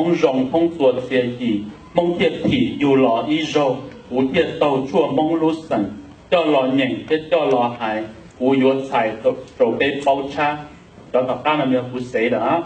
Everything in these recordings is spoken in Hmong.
Hmoob zoo thoob txhua txhia yim, Hmoob thiaj thim yug los ib zaug. Kuv thiaj taug tshuaj Hmoob lub xeem, coj los nyeem thiab coj los hais. Kuv yuav txhais rau peb paub tshab. Cov tom qab no yog kuv xev lawm.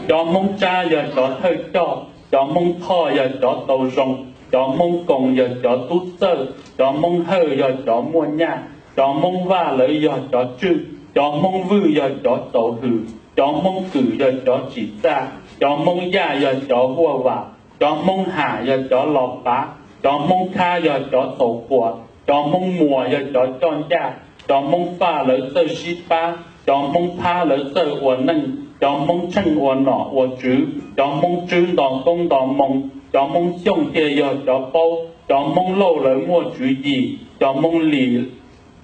Cov Hmoob Tsab yog cov thawj coj, cov Hmoob Thoj yog cov tau zoo, cov Hmoob Koos yog cov tub txawj, cov Hmoob Hawj yog cov muaj nyaj, cov Hmoob Vaj lawv yog cov tswj, cov Hmoob Vwj yog cov txaus hwm, cov Hmoob Kwm yog cov tsim txaj, cov Hmoob Yaj yog cov huaj vam, cov Hmoob Ham yog cov los pav, cov Hmoob Khab yog cov txaus quas, cov Hmoob Muas yog cov coj ncaj, cov Hmoob Faj lawv txawj sib pab, cov Hmoob Phab lawv txawj ua neej, cov Hmoob Tsheej ua nom ua tswv, cov Hmoob Tswb nto koob nto moo, cov Hmoob Xyooj thiaj yog cov paub, cov Hmoob Lauj lawv muaj tswv yim, cov Hmoob Lis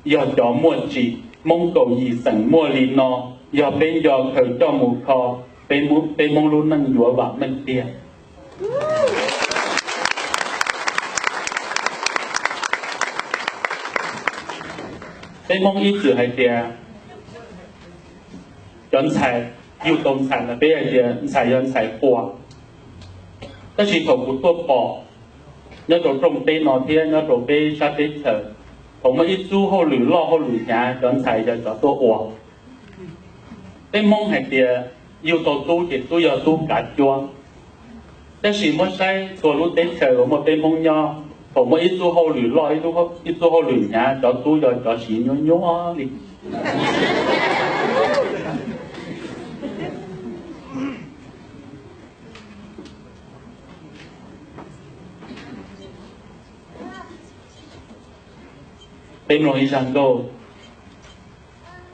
yog cov muaj tsim. Hmoob kaum yim xeem muaj li no, yog peb nco khaws coj mus kho, peb Hmoob lub neej yuav vam meej tiag. Peb Hmoob ib txwm hais tias cov ntxhais, yug tau ntxhais mas peb hais tias ntxhais yog ntxhais quas. Tab sis thaum kuv tuaj pom nyob rau rooj teb no thiab nyob rau peb sab teb chaws, thaum muaj ib txub hauj lwm loj hauj lwm hnyav cov ntxhais yog cov tuaj ua. Peb Hmoob hais tias yug tau tub ces tub yog tub kav cuab. Tab sis muab saib txhua lub teb chaws uas muaj peb Hmoob nyob, thaum muaj ib txub hauj lwm loj ib txub hauj lwm hnyav cov tub yog cov siv nyuaj nyuaj li. Peb mloog ib zaj nkauj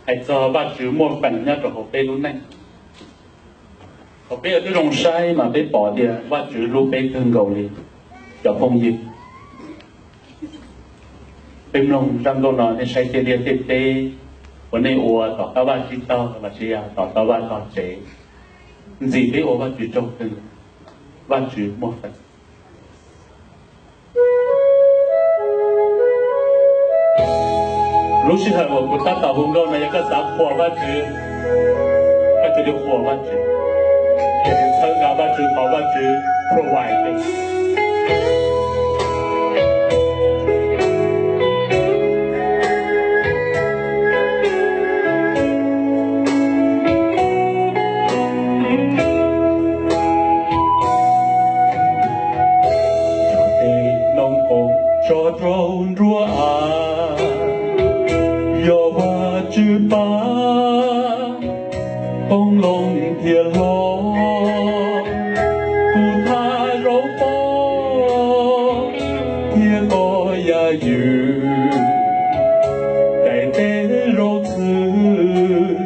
hais txog Vajtswv muaj feem nyob rau hauv peb lub neej. Thaum peb ua tib zoo saib mas peb pom tias Vajtswv hlub peb kawg nkaus li. Cov phooj ywg, peb mloog zaj nkauj no nej saib tej liaj tej teb uas nej ua tom qab vaj tsib taug los sis yog tom qab vaj tog tsev, ntxim peb ua Vajtswv tsaug kawg. Vajtswv muaj feem. Lub sij hawm uas kuv tab tom hu nkauj no yog koj xav qhuas Vajtswv, koj cia li qhuas Vajtswv, txhawb nqa Vajtswv, thov Vajtswv provide. Tej noog koom tso rau nruab av, yog Vajtswv pab, qoob loo thiaj hlob. Kuv thaj zaub pob thiab koj yaj ywm, daim teb zaub txhwb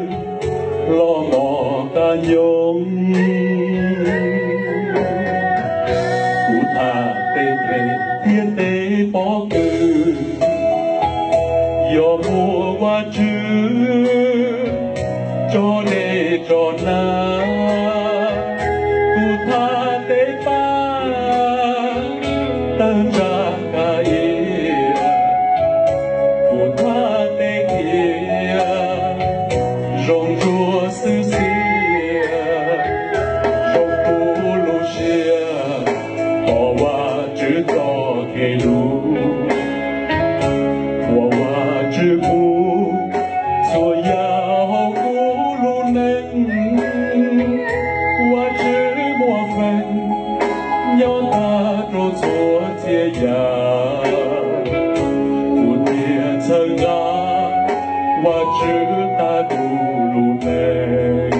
los mos qab nyoog. Kuv thaj teb phem thiab teb pob kws, yog muaj Vajtswv tso dej tso nag. Kuv thaj teb pab tawg ntsa kab iab, kuv thaj teb tiaj zoo ntsuab xwb xiab. Zoo kuv lub siab thov Vajtswv txoj kev hlub, thov Vajtswv pub txhua yam hauv kuv lub neej. Vajtswv muaj feem nyob tag rau txhua txhia yam, kuv thiaj txhawb nqa Vajtswv tag kuv lub neej.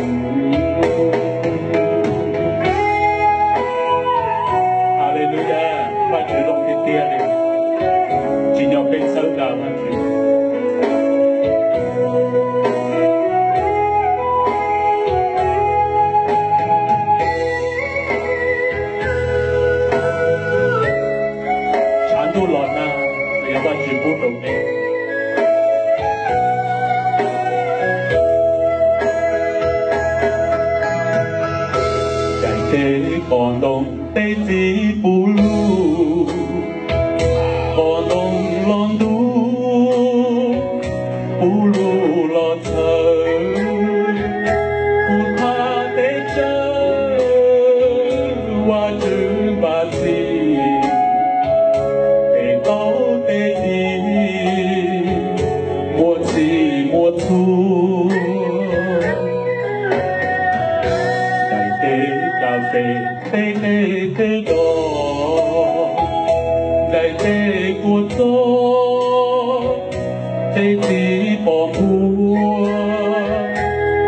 Hallelujah, Vajtswv zoo tiag tiag li, tsim nyog peb txhawb nqa Vajtswv. Tshav ntuj los nag, yog Vajtswv pub rau peb. Daim teb pom ntoo, teb txiv puv lub, pom ntoo los ntuj, puv lub los txhawv. Kuv thaj teb tsawg, Tej qe tej do, daim teb kua txob, tej txiv pom npua,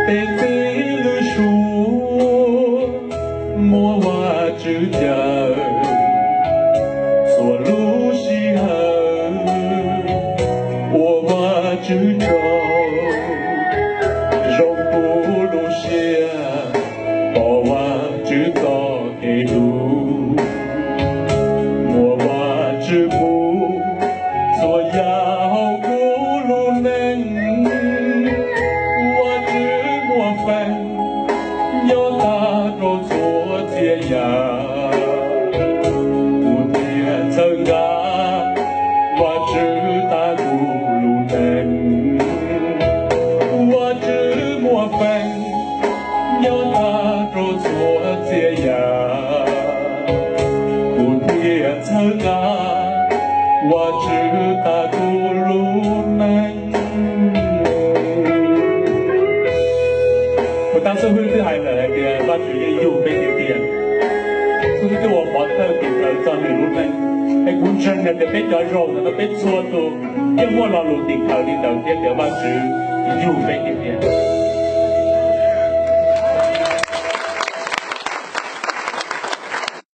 tej txiv lwm suab, muaj Vajtswv cawm txhua lub sij hawm. Ua Vajtswv tsaug, zoo kuv lub siab pom Vajtswv txoj kev hlub. Muaj Vajtswv pub txhua yam hauv kuv lub neej, Vajtswv muaj feem nyob tag rau txhua txhia yam. Kuv thiaj txhawb nqa Vajtswv tas kuv lub neej, Vajtswv muaj feem nyob tag rau txhua txhia yam. Kuv thiaj txhawb nqa Vajtswv tas kuv lub neej. Puas tas xib hwb twb hais lawm hais tias Vajtswv yeej yug peb tiag tiag. Xib hwb twb ua pov thawj tim khawv txog nws lub neej, es kuv ntseeg hais tias peb cov zoo ntawm no peb txhua tus yeej muaj lo lus tim khawv li ntawd thiab tias Vajtswv yug peb tiag tiag.